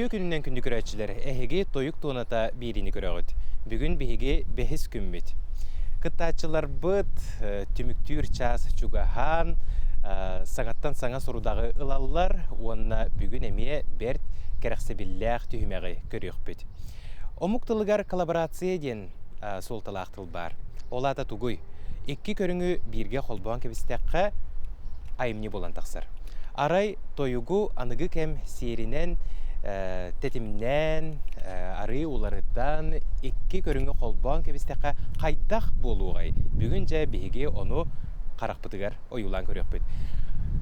Үтүө күнүнэн күндү көрөөччүлэр, эһиги тойук туоната биэриини көрөҕүт. Бүгүн биһиги бэһис күммүт. Кыттааччыларбыт түмүктүүр чаас чугаһаан, саҥаттан саҥа сорудаҕы ылаллар уонна бүгүн эмиэ бэрт кэрэхсэбиллээх түһүмэҕи көрүөхпүт. Омук тылыгар коллаборация диэн суолталаах тыл баар. Ол аата тугуй? Икки көрүҥү бииргэ холбоон кэбистэххэ, айымньы буолан тахсар. Арай тойугу аныгы кэм сиэринэн тэтимнээн, арыы уларытан, икки көрүҥү холбоон кэбистэххэ хайдах буолуоҕай? Бүгүн дьэ биһиги ону харахпытыгар ойуулаан көрүөхпүт.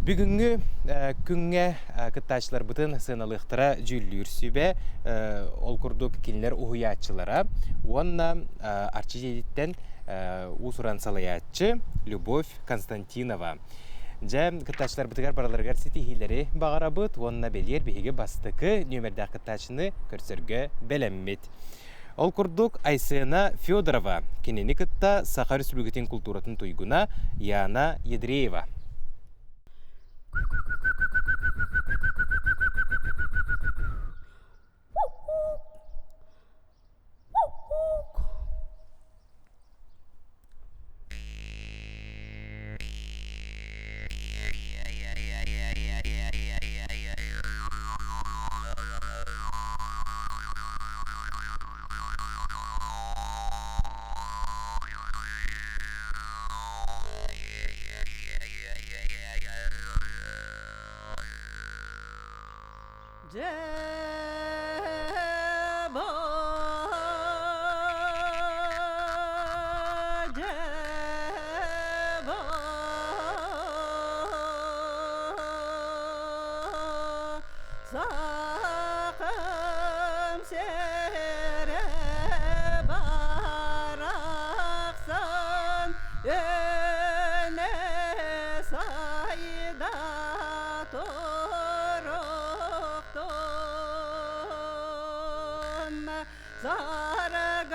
Бүгүҥҥү күҥҥэ кыттааччыларбытын сыаналыахтара дьүүллүүр сүбэ, ол курдук кинилэр уһуйааччылара уонна Арчы дьиэтиттэн уус-уран салайааччы Любовь Константинова. Дьэ, кыттааччыларбытыгар барыларыгар ситиһиилэри баҕарабыт уонна бэлиэр биһиги бастакы нүөмэрдээх кыттааччыны көрсөргө бэлэммит. Ол курдук, Айсена Федорова кинини кытта Саха Өрөспүүбүлүкэтин култууратын туйгуна Яна Ядреева. Сахам сирэ барахсан өнө сайда туруктун саргыларда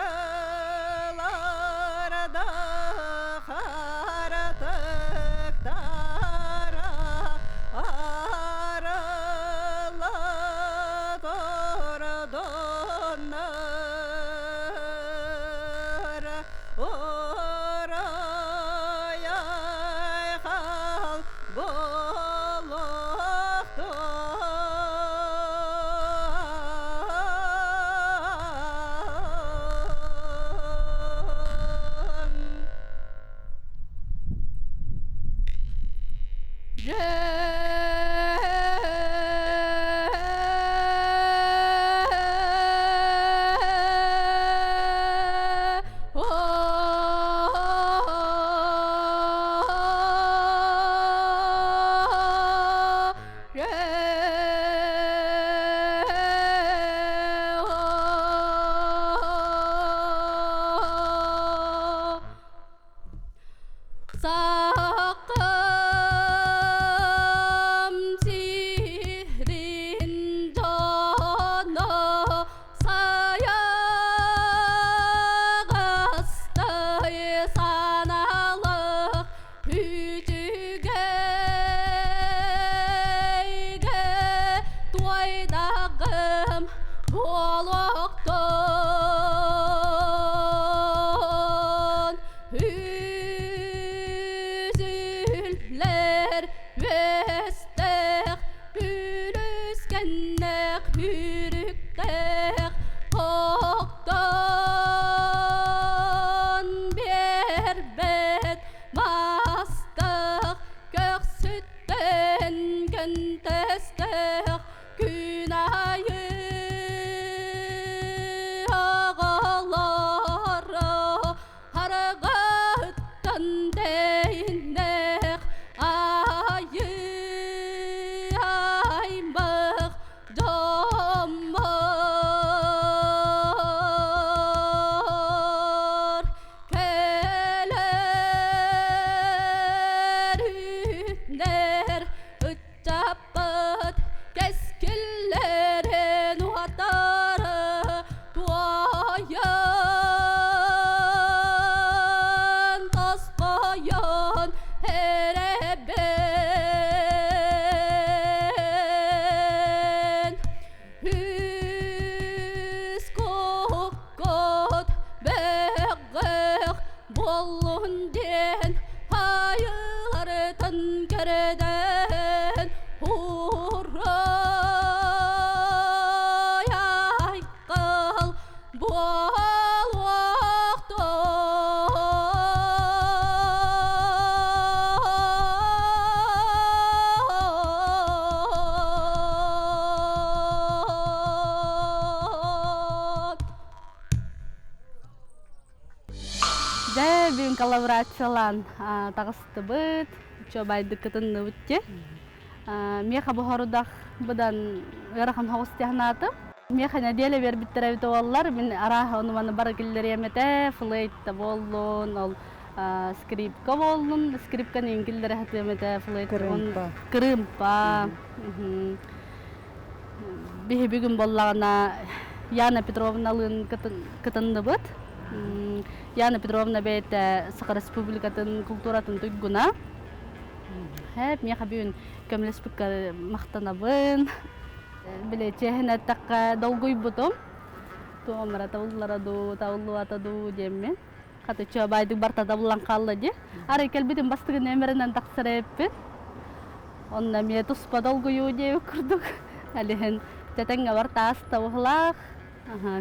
харатыктара арылла турдуннар Орой-айхал буолуохтун. Буолуохтун. Дьэ, бүгүн коллаборациялаан таҕыстыбыт, чуобайдык кытынныбыт дии. Миэхэ бу сорудах быдан ыарахан соҕус диэхнаатым. Миэхэ нэдиэлэ биэрбиттэрэ эбитэ буоллар, мин арааһа ону-маны бары киллэриэм этэ, флейта буоллун, ол скрипка буоллун, скрипканы иҥ киллэрэ сатыам этэ, флейта Кырыымпа. Кырыымпа. Биһи бүгүн буоллаҕына Яна Петровналыын кытынныбыт. Яна Петровна бэйэтэ Саха Республикатын култууратын туйгуна. Миэхэ бүгүн көмөлөспүккэ махтанабын. Били чиэһин эттэххэ долгуйбутум. Туомара табыллара дуу, табыллыбата дуу диэммин. Хата чуобайдык барта табыллан хаалла дии. Арай кэлбитим бастыгын эмэринэн тахсар эппин. Онно эмиэ туспа долгуйуу диэбит курдук. Алиһин тэтэҥҥэ бар таас табыһылаах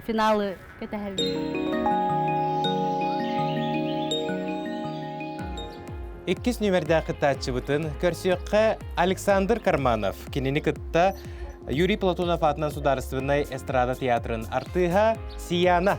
финалы кэтэһэбин. Иккис нүмердээх кыттааччыбытын көрсүөххэ Александр Карманов. Кинини кытта Юрий Платонов аатынан судаарыстыбаннай эстрада театрын артыыһа Сияна.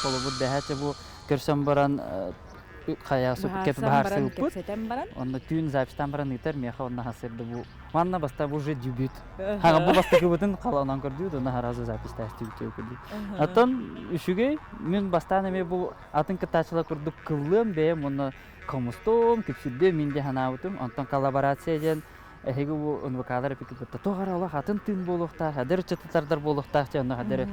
Холобур бэһэчэ бу көрсөн баран хайа кэп баһаарсыылпыт. Онно түүн записьтан баран ыытар миэхэ онно хасырды бу манна баста бу уже дебют. Хаҥа бу бастакыбытын халанан көрдүүт онно харазы записьтаастыбыт көрдүү. Оттон үчүгэй мин бастаан эмиэ бу атын кыттааччылар курдук кыллыам бэйэм онно хомустуом, күпсүрдүөм мин дии санаабытым. Онтон коллаборация диэн эһиги бу НВК-лар эпикиппитта туох эрэ олох атын тыын буолуохтаах, эдэр ыччаты буолуохтаах диэн онно хадары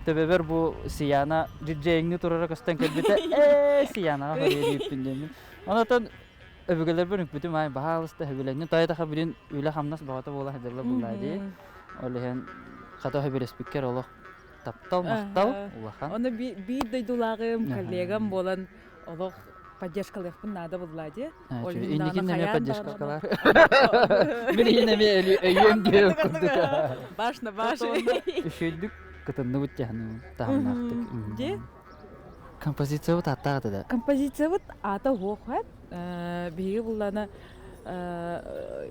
төбөбөр бу Сияна дьиджейиҥни турара көстөн кэлбитэ ээ Сиянаҕа хоруйа диэбиппин диэммин. Онотон өбүгэлэрбин үкпүтүм аай баһаалыста өбүлэннин тойтаха билин үлэ-хамнас бөҕөтө буола сылдьаллар буллаа дии. Ол иһин Хата сөбүлэспиккэр олох таптал, махтал улахан. Оны биир дойдулааҕым, коллегам буолан олох поддержкалыахпын наада булла дии. Инникин эмиэ поддержкалар. Билигин эмиэ өйүөм диэн курдук. Баш на баш. Үчүгэйдик кытынныбыт дьаһаным таһымнаахтык. Дии. Композициябыт ааттаах да. Композициябыт аата уһуох биһиги буллана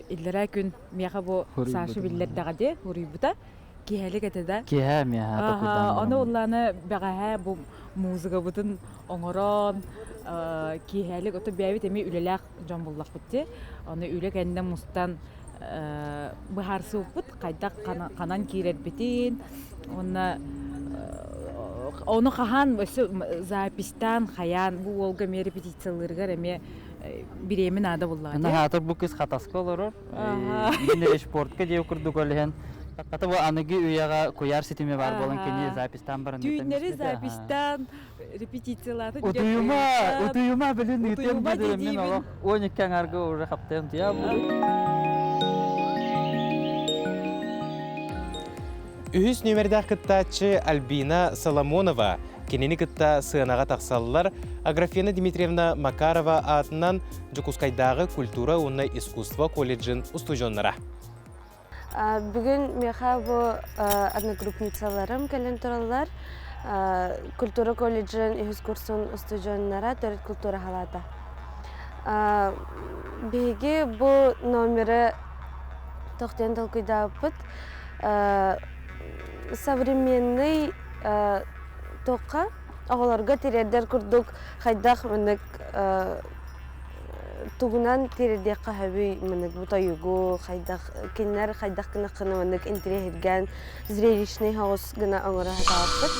иллэрээ күн миэхэ бу Саша биллэрдэҕэ дии уруйбута киэһэлик этэ да киэһэ миэхэ ону уллааны бэҕэһээ бу музыкабытын оҥорон киэһэлик ото бэйэбит эмиэ үлэлээх дьон буллахпыт дии ону үлэ кэннэ мустан быһаарсыбыппыт хайдах ханан киирэрбитин уонна ону хаһан өссө записьтаан хайаан бу уолга эмиэ репетициялыырыгар эмиэ бириэмэ наада буллаҕа. Наһаатар бу кыс хатаска олорор. Мин спортка диэ курдук олиһэн. Хата бу аныгы үйэҕэ куйаар ситими бар буолан кини записьтаан баран Түүннэри записьтаан репетициялаатын Утуйума, утуйума билин ыытыам диэн мин олох 12 аҥарга уже хаптыам тиа Үһүс нүөмэрдээх кыттааччы Альбина Соломонова кинини кытта сыанаҕа тахсаллар Аграфена Дмитриевна Макарова аатынан Дьокуускайдааҕы культура уонна искусство колледжын устудьуоннара. Бүгүн миэхэ бу одногруппницаларым кэлэн тураллар. Культура колледжын үһүс курсун устудьуоннара төрүт культура халаата. Биһиги бу номеры тохтуйан толкуйдаабыппыт. Современный туохха оҕолорго тириэрдэр курдук хайдах маннык тугунан тириэрдиэххэ сөбүй маннык бу тойугу хайдах кинилэр хайдах гынаххына маннык интириэһиргээн зрелищный соҕус гына оҥоро сатаабыппыт.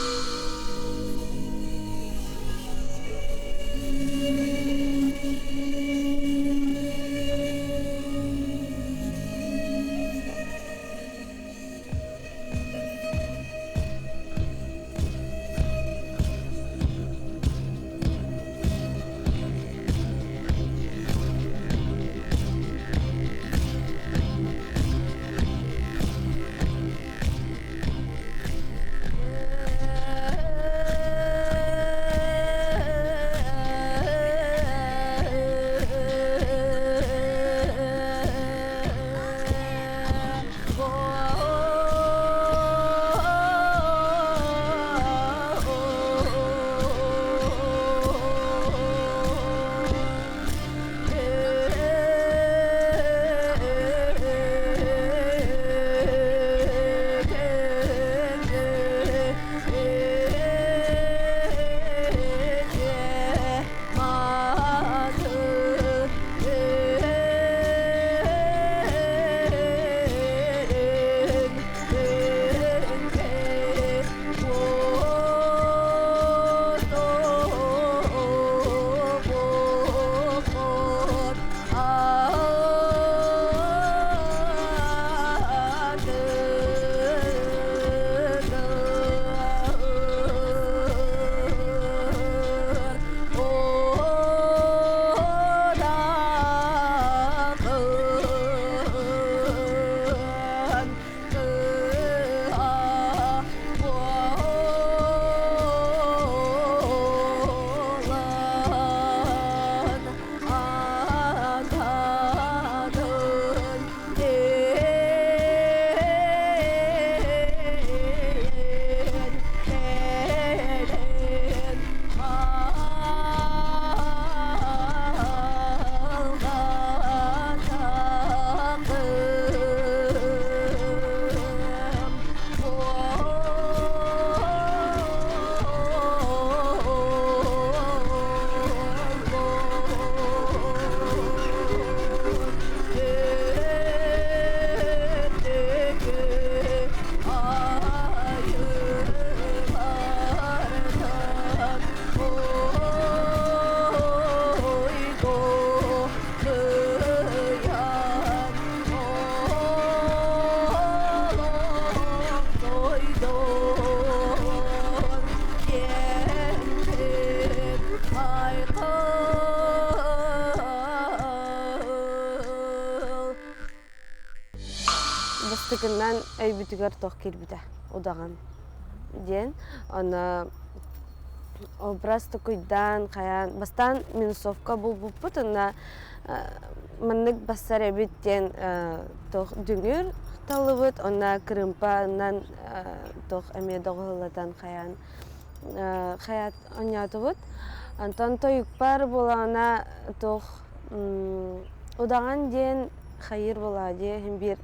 Бастакынан өйбүтүгэр туох киирбитэ. Удаҕан диэн. Аны образ токуйдаан хайаан бастаан минусовка булбуппут уонна маннык бассар эбит диэн туох дүҥүр таллыбыт уонна кырыымпанан туох эмиэ доҕуһуллатан хайаан хайаат оонньоотубут. Онтон тойукпар буолаҕына туох удаҕан диэн хайыыр буолаа дии иһин биир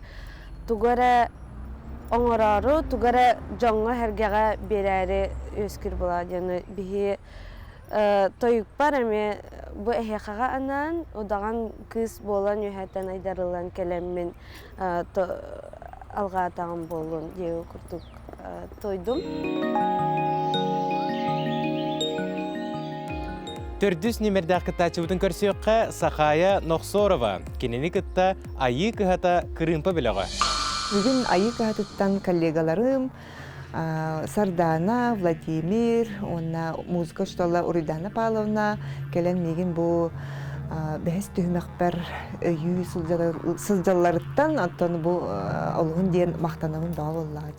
тугу эрэ оҥороору, тугу эрэ дьоҥҥо-сэргэҕэ биэрээри үөскүүр буолаа диэн биһи тойукпар эмиэ бу эһиэхэҕэ анаан удаҕан кыыс буолан үөһэттэн айдарыллан кэлэммин алҕаатаҕым буоллун диэбит курдук тойдум. Төрдүс нүмердээх кыттааччыбытын көрсүөххэ Сахая Нохсорова. Кинини кытта Айыы кыһата кырыымпа бөлөҕө. Бүгүн Айыы кыһатыттан коллегаларым Сардаана, Владимир уонна музыка учуутала Уруйдаана Павловна кэлэн миигин бу бэһис түһүмэхпэр өйүү сылдьалларыттан оттон бу олуһун диэн махтанабын бөҕө буоллаҕа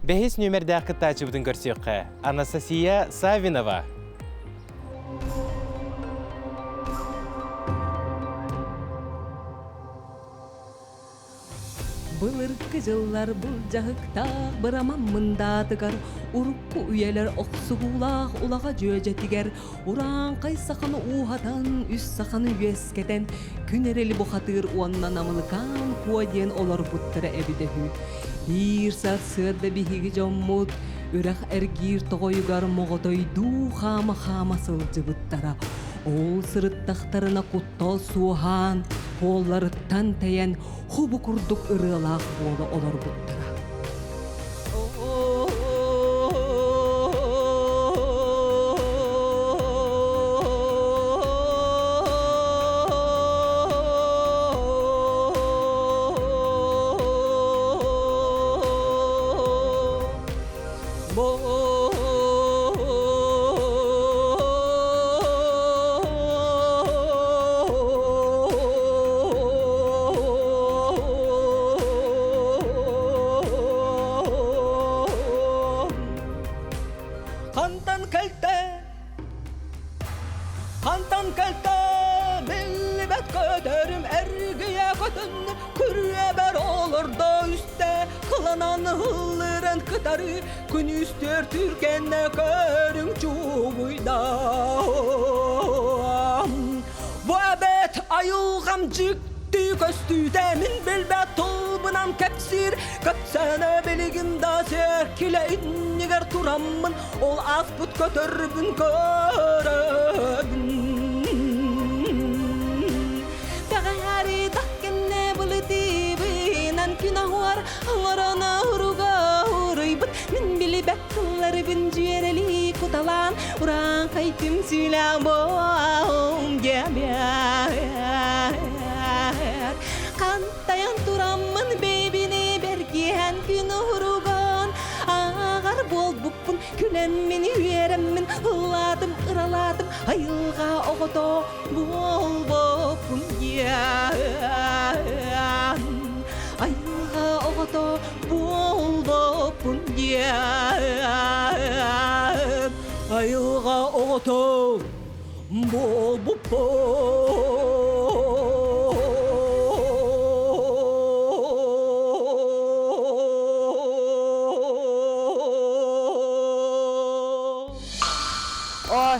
Бэһис нүөмэрдээх кыттааччыбытын көрсүөххэ. Анастасия Савинова. Былыргы дьыллар былдьаһыктаах быраман мындаатыгар, урукку үйэлэр охсуһуулаах улаҕа дьүөдьэтигэр урааҥхай саханы ууһатан, үс саханы үөскэтэн, күн эрэли бухатыыр уонна Намылыкаан Куо диэн олорбуттара эбитэ үһү. Биир сарсыарда биһиги дьоммут үрэх эргиир тоҕойугар моҕотойдуу хаама-хаама сылдьыбыттара. Ол сырыттахтарына куттал суоһаан, суолларыттан тэйэн хобу курдук ырыалаах буола олорбуттара. Хантан кэлтэ? Хантан кэлтэ? Биллибэт көтөрүм эргийэ көтөн күрүөбэр олордо үстэ кыланан ыллыран кытары күнүс түөртүүр кэннэ көрүҥ чугуйда Бу эбэт айылҕам дьикти көстүүтэ мин билбэт тылбынан кэпсиир кэпсээнэ билигин да сиэркилэ иннигэр тураммын ол ааспыт көтөрбүн көрөбүн Бэҕэһээри дах кэннэ былытыыбынан күн оһуор оҥорон уруга уруйбут мин билибэт тылларыбын дьүөрэлии куталаан урааҥхай түмсүүлээх буолум диэбиэр хантайан тураммын бэйбини бэргиһэн күн уруган ааҕар буолбуппун күлэммин үөрэммин ыллаатым ыралаатым айылҕа оҕото буолбуппун диэн айылҕа оҕото буолбуппун диэн айылҕа оҕото буолбуппун. Ой,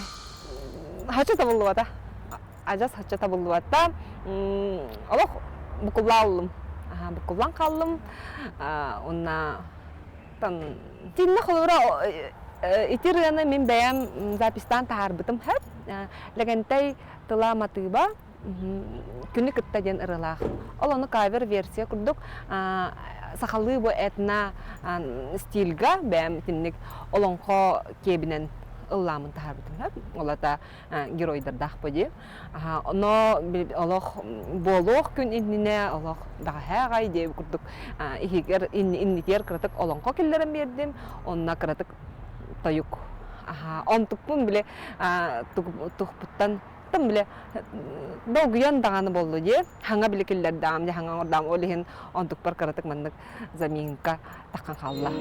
хача табыллыбата. Адьас хачча табыллыбата. Олох букуллааллым. Букуллан хааллым. Уонна тиннэ холобура ити ырыаны мин бэйэм записьтаан таһаарбытым сөп. Лэгэнтэй тыла матыыба күнү кытта диэн ырыалаах. Ол ону кавер-версия курдук сахалыы бу этно стильга бэйэм итинник олоҥхо киэбинэн ыллаамын таһаарбытым сөп. Ол ата геройдардаах бу дии. Но олох буолуох күн иннинэ олох бэҕэһээ аҕай диэбит курдук иһигэр иннитигэр кыратык олоҥхо киллэрэн биэрдим. Онно кыратык тойук. Онтукпун бile тухпуттан тым бile долгуйан даҕаны боллу дии. Хаҥа били киллэрдэҕим дии хаҥа оҥордаҕым ол иһин онтукпар кыратык маннык заминка таххан хаалла.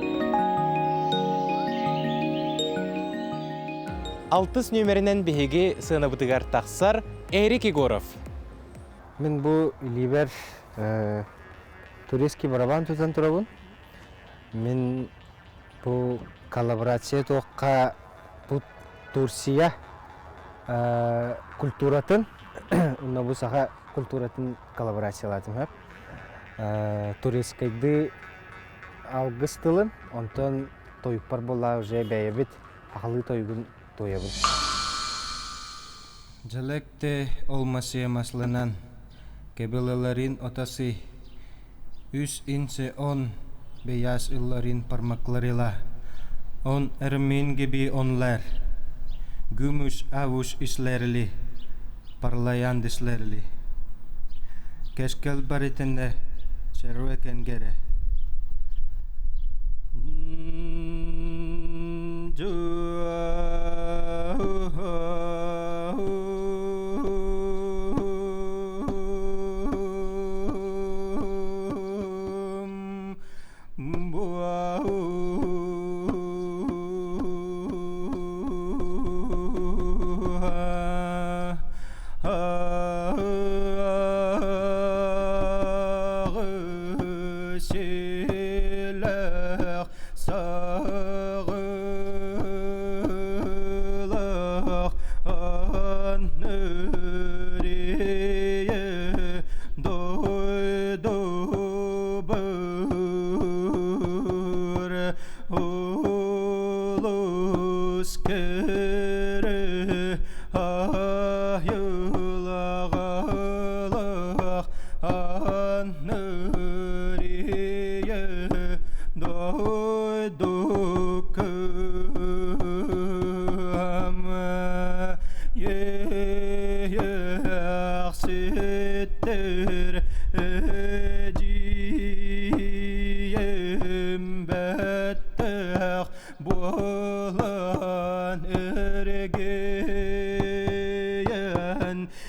Алтыс нүөмэринэн биһиги сыанабытыгар тахсар Эрик Егоров. Мин бу илиибэр туристский барабан тутан турабын. Мин бу коллаборация туохха бу Турция культуратын, уонна бу саха культуратын коллаборациялаатым сөп. Турецкайды алгыс тылын, онтон тойукпар буолла уже бэйэбит сахалыы тойугун туойабын. Дьэлэкте олмасия маслынан, кебелелерин отасы, үс инсе он beyaz illerin parmaklarıyla, on ermin gibi onlar, gümüş avuç işlerli, parlayan dişlerli. Keşkel baritinde şerveken gere.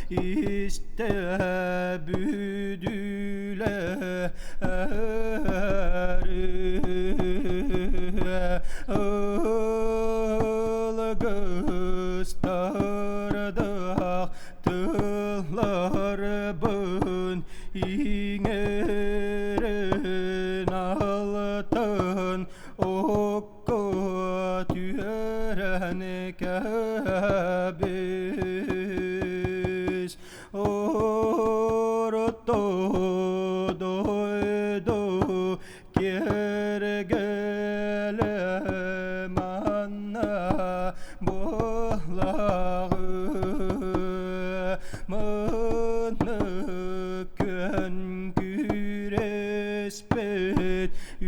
Истэ бүдүлэр Ылгыстардах тылларбын иҥэрин алтан окко түһэрэн кэбис Орто дойду киэргэлэ манна буолаҕы мыннык күн күрэспит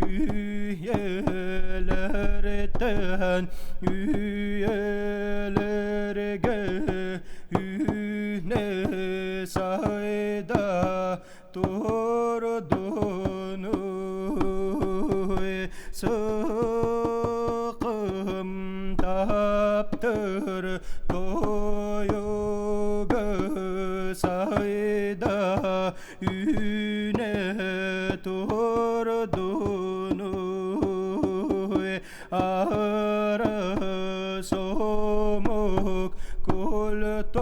үйэлэртэн үйэлэргэ үүнэ сайда турдунуй сыкым таптыр тойугу сайда үүнэ турдунуй Ара сомук культуратын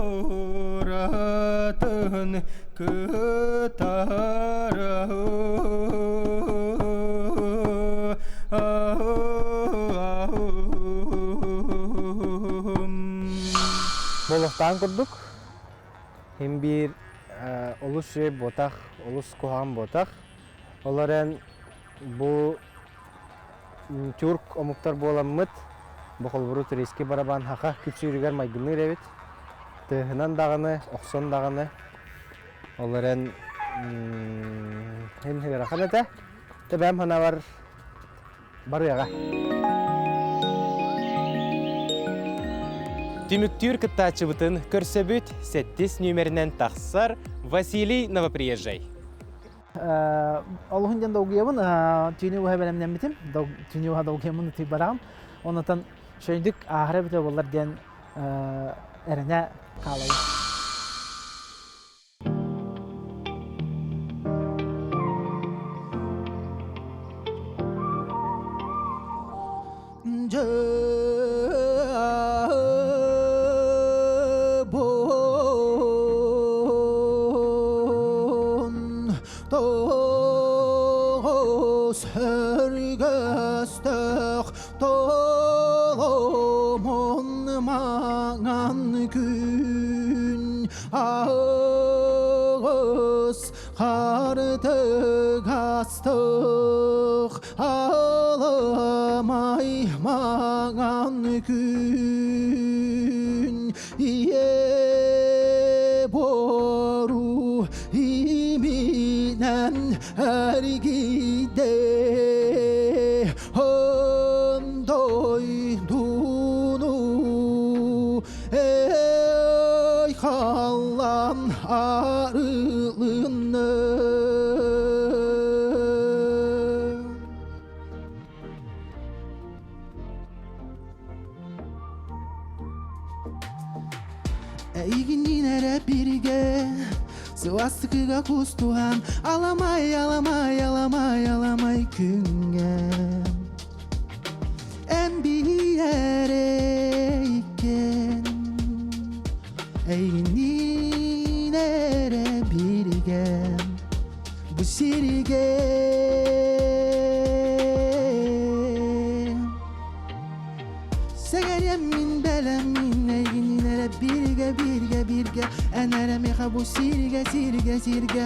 кытара Болохтаан курдук, хим биир олус үчүгэй буотах, олус куһаҕан буотах. Ол эрэн бу Тюрк омуктар буоламмыт, бу холобуру туристский барабан хаха күпсүүрүгэр майгынныыр эбит. Тыаһынан даҕаны, охсон даҕаны. Ол эрэн һин ыарахан этэ. Тэбэм санаабар барыаҕа. Түмүктүүр кыттааччыбытын көрсөбүт сэттис нүөмэринэн тахсар Василий Новоприезжай. Олуһун диэн долгуйабын, түүнү уһа бэлэмнэммитим, түүнү уһа долгуйаммын утуйбатаҕым. Оннотон шөйдүк ааһара эбитэ буоллар диэн эрэнэ хаалабын. Тоҕус өргөстөх толомун маҥан күн аҕыс хартыгастых аламай маҥан күн ийэ бору иминэн эргийде дойдуну эй халлан арылынны. Эйигинниин эрэ бииргэ сылаастыкыга кустуһан аламай аламай аламай аламай күҥҥэ эн биһиэрэ иккен эйигинниин эрэ бииргэ бу сиргэ Сэгэриэм мин бэлэммин эйигинниин эрэ бииргэ бииргэ бииргэ эн эрэ миэхэ бу сиргэ сиргэ сиргэ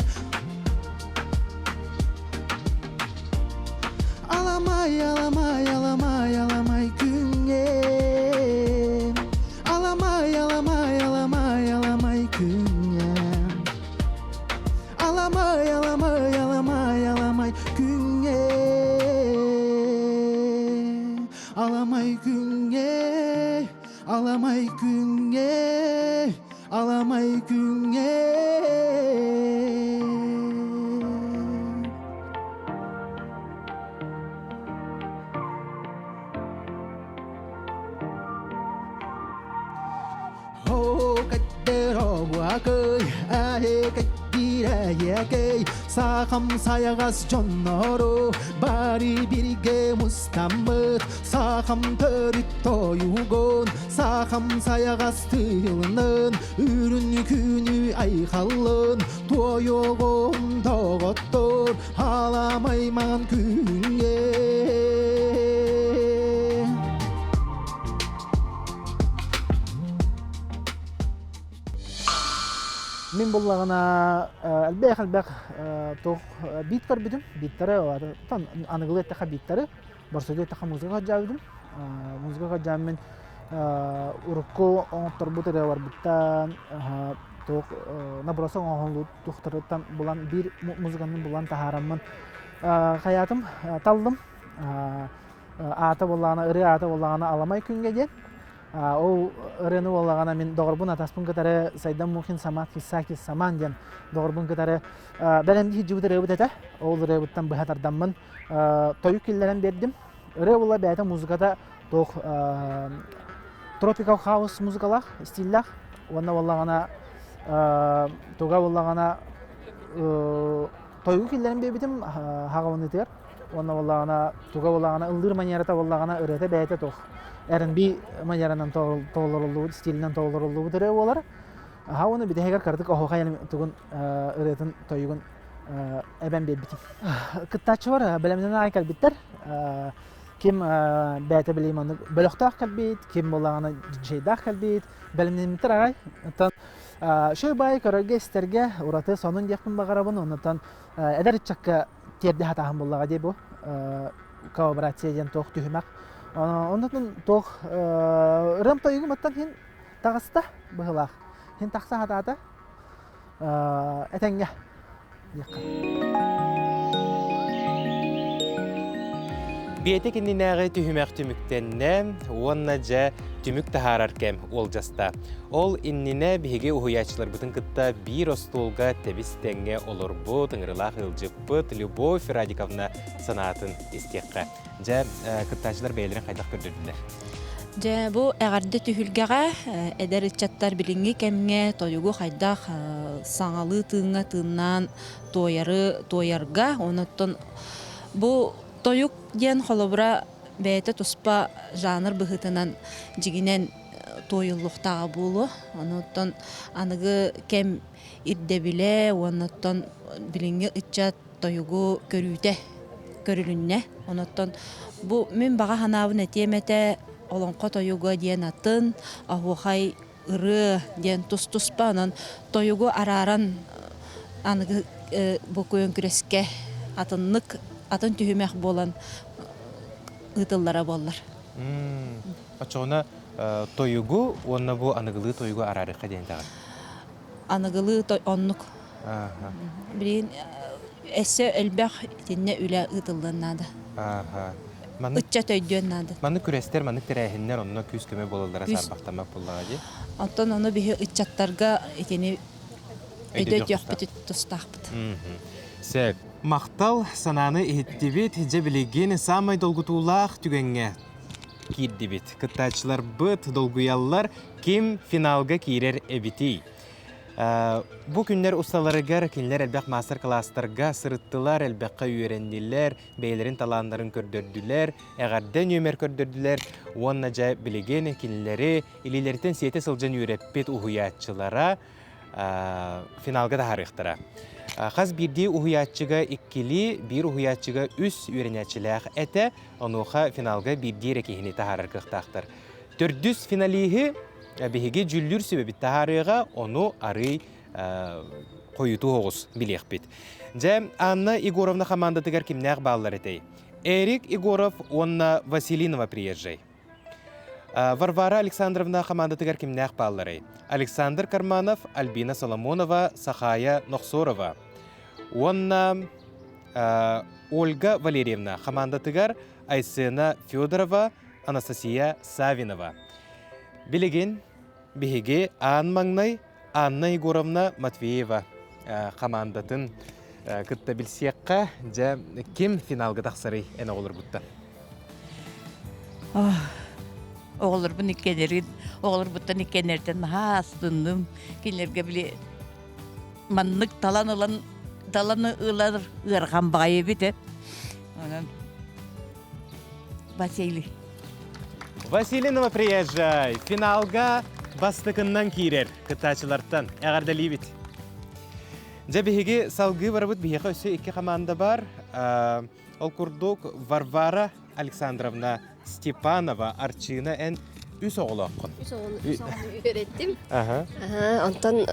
Аламай аламай аламай аламай күҥҥэ Аламай аламай аламай аламай күҥҥэ Аламай аламай аламай аламай күҥҥэ Аламай күҥҥэ, аламай күҥҥэ, аламай күҥҥэ. Оһуакый, Эһэкэй, Сахам сайаҕас дьоннору Бары бииргэ мустаммыт Сахам төрүт тойугун Сахам сайаҕас тыылынын Үрүн күнү айхаллын Туойугун доҕоттор Аламай маҥан күҥҥэ Мин буллаҕына элбэх элбэх туох биит көрбүтүм. Бииттары аныгылыы эттэххэ бииттары, борсойдуу эттэххэ музыка көрдөөбүтүм. Музыка көрдөөн урукку оҥотторбут ырыаларбыттан туох наброса оҥоһуллубут туохтарыттан булан биир музыканы булан таһаараммын хайаатым таллым. Аата буоллаҕына ырыа аата буоллаҕына Аламай күҥҥэ диэн. Ол ырыаны буоллаҕына мин доҕорбун атаспын кытары Сайдам Мухин Самат Кисаки Саман диэн доҕорбун кытары бэлэмнии сылдьыбыт ырыабыт этэ. Ол ырыабыттан быһа тардаммын тойук киллэрэн биэрдим. Ырыа буолла бэйэтэ музыката туох tropical house музыкалаах, стиллээх. Уонна буоллаҕына туга буоллаҕына тойугу киллэрэн биэрбитим хаҕылынытыгар. Уонна буоллаҕына туга буоллаҕына ыллыыр манерата буоллаҕына ырыата бэйэтэ туох R&B манеранан толоруллубут стилинэн толоруллубут ырыа буолар. Аха уонна бүтэһигэр кыратык оһуохай тугун ырыатын тойугун эбэн биэрбитим. Кыттааччылар бэлэмнэнэн аҕай кэлбиттэр. Ким бэйэтэ билим маннык бөлөхтөөх кэлбит, ким буоллаҕына диджейдаах кэлбит, бэлэмнэммиттэр аҕай. Оттон үчүгэй баайы көрөргө-истэргэ ураты сонун диэхпин баҕарабын. Оннуттан эдэр ыччакка тиэрдэ сатааһын буоллаҕа дии бу коллаборация диэн туох түһүмэх. Оннуттан туох ырыам тойугум оттон иһин таҕыста быһыылаах. Иһин тахса сатаата. Этэҥҥэ диэххэ. Биэтэ кининээҕи түһүмэх түмүктэннэ уонна дьэ түмүк таһаарар кэм уолдьаста. Ол иннинэ биһиги уһуйааччыларбытын кытта биир остуолга тэбис-тэҥҥэ олорбут, ыҥырылаах ыалдьыппыт Любовь Радиковна санаатын истиэххэ. Дьэ, кыттааччылар бэйэлэрин хайдах көрдөрдүлэр? Дьэ, бу эҕэрдэ түһүлгэҕэ эдэр ыччаттар билиҥҥи кэмҥэ тойугу хайдах саҥалыы тыыҥҥа тыыннаан туойары туойарга, онуттан бу тойук диэн холобура бэйэтэ туспа жанр быһыытынан дьигинэн туойуллуохтааҕа буолуо. Онуттан аныгы кэм ирдэбилэ уоннаттан билиҥҥи ыччат тойугу көрүүтэ көрүлүннэ. Онуттан бу мин баҕа санаабын этиэм этэ олоҥхо тойуга диэн атын, оһуохай ырыа диэн тус-туспа онон тойугу арааран аныгы бу күөн күрэскэ атыннык атын түһүмэх буолан ыытыллара буоллар. Оччоҕуна тойугу уонна бу аныгылыы тойугу араарыахха диэн этэҕин? Аныгылыы оннук. Билигин өссө элбэх итиннэ үлэ ыытыллыан наада. Ыччат өйдүөн наада. Маннык күрэстэр, маннык тэрээһиннэр онно күүс-көмө буолаллара саарбахтаммат буоллаҕа дии. Оттон ону биһи ыччаттарга итини өйдөтүөхпүт тустаахпыт. Сөп. Махтал санааны иһиттибит. Дьэ билигин саамай долгутуулаах түгэҥҥэ киирдибит. Кыттааччыларбыт долгуйаллар. Ким финалга киирэр эбитий? Бу күннэр усталарыгар кинилэр элбэх маастар-кылаастарга сырыттылар, элбэххэ үөрэннилэр, бэйэлэрин талааннарын көрдөрдүлэр, эҕэрдэ нүөмэр көрдөрдүлэр уонна дьэ билигин кинилэри илиилэриттэн сиэтэ сылдьан үөрэппит уһуйааччылара финалга таһаарыахтара. Хас биирдии уһуйааччыга иккилии, биир уһуйааччыга үс үөрэнээччилээх этэ, онуоха финалга биирдии эрэ киһини таһаарар кыахтаахтар. Төрдүс финалиһы биһиги дьүүллүүр сүбэбит таһаарыаҕа, ону арыый хойутуу оҕус билиэхпит. Дьэ, Анна Егоровна хамаандатыгар кимнээх бааллар этэй? Эрик Егоров уонна Василий Новоприезжай. Варвара Александровна хамаандатыгар кимнээх баалларый? Александр Карманов, Альбина Соломонова, Сахая Нохсорова. Уонна Ольга Валерьевна хамаандатыгар Айсена Федорова, Анастасия Савинова. Билигин биһиги аан маҥнай Анна Егоровна Матвеева хамаандатын кытта билсиэххэ. Дьэ, ким финалга тахсарый эн оҕолоргуттан? Оҕолорбун иккиэннэрин, оҕолорбуттан иккиэннэриттэн наһаа астынным. Кинилэргэ били маннык талан ылан талан ылар ыарахан баҕайы эбит ээ. Онон Василий. Василий Новоприезжай финалга бастакыннан киирэр кыттааччылартан эҕэрдэлиибит. Дьэ биһиги салгыы барабыт биһиэхэ өссө икки команда бар. Ол курдук Варвара Александровна Степанова Арчыына эн үс оҕолооххун. Үс оҕону үс оҕону үөрэттим. Аха. Онтон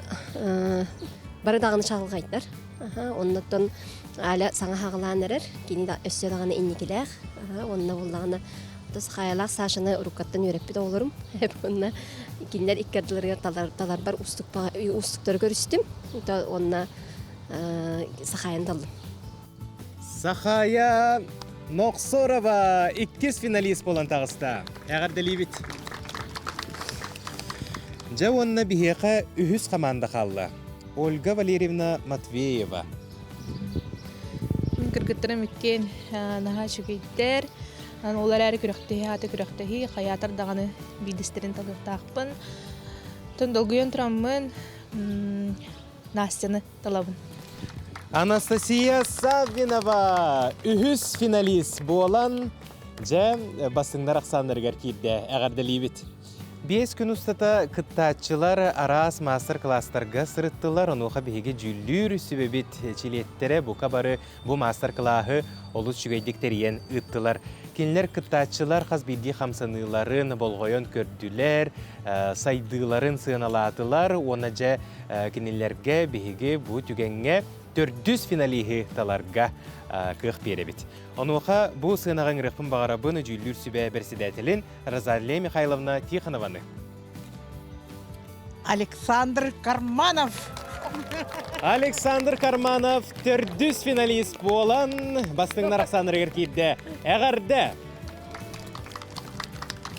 бары даҕаны чаҕылҕайдар. Оннуттан Аля саҥа хаҕылаан эрэр. Кини да өссө даҕаны инникилээх. Онно буллаҕына Сахаялаах Сашаны уруккаттан үөрэппит оҕолорум. Онно кинилэр икки ардыларыгар таларбар уустуктары көрүстүм. Уонна Сахаяны таллым. Сахая Нохсорова иккис финалист буолан таҕыста. Эҕэрдэлиибит. Дьэ уонна биһиэхэ үһүс хамаанда хаалла. Ольга Валерьевна Матвеева. Мин кыргыттарым иккиэн наһаа үчүгэйдэр. Ол эрээри күрэхтэһии аата күрэхтэһии, хайаатар даҕаны биирдэстэрин талыахтаахпын. Оттон долгуйан тураммын Настяны талабын. Анастасия Саввинова үһүс финалист буолан, дьэ, бастыҥнар ахсааннарыгар киирдэ. Эҕэрдэлиибит. Биэс күн устата кыттааччылар араас маастар-кылаастарга сырыттылар. Онуоха биһиги дьүүллүүр сүбэбит чилиэттэрэ бука бары бу маастар-кылааһы олус үчүгэйдик тэрийэн ыыттылар. Кинилэр кыттааччылар хас биирдии хамсаныыларын болҕойон көрдүлэр, сайдыыларын сыаналаатылар уонна дьэ кинилэргэ биһиги бу түгэҥҥэ төрдүс финалиһы таларга кыах биэрэбит. Онуоха бу сыанаҕа ыҥырыахпын баҕарабын дьүүллүүр сүбэ бэрэссэдээтэлин Розалия Михайловна Тихонованы. Александр Карманов. Александр Карманов төрдүс финалист буолан бастыҥнар ахсааннарыгар киирдэ. Эҕэрдэ!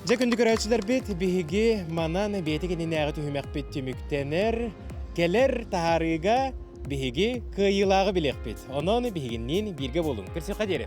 Дьэ күндү көрөөччүлэрбит, биһиги манан бэйэтик иннинээҕи түһүмэхпит түмүктэнэр, кэлэр таһаарыыга биһиги кыайыылааҕы билиэхпит. Онон биһигинниин бииргэ буолуҥ. Көрсүөххэ диэри.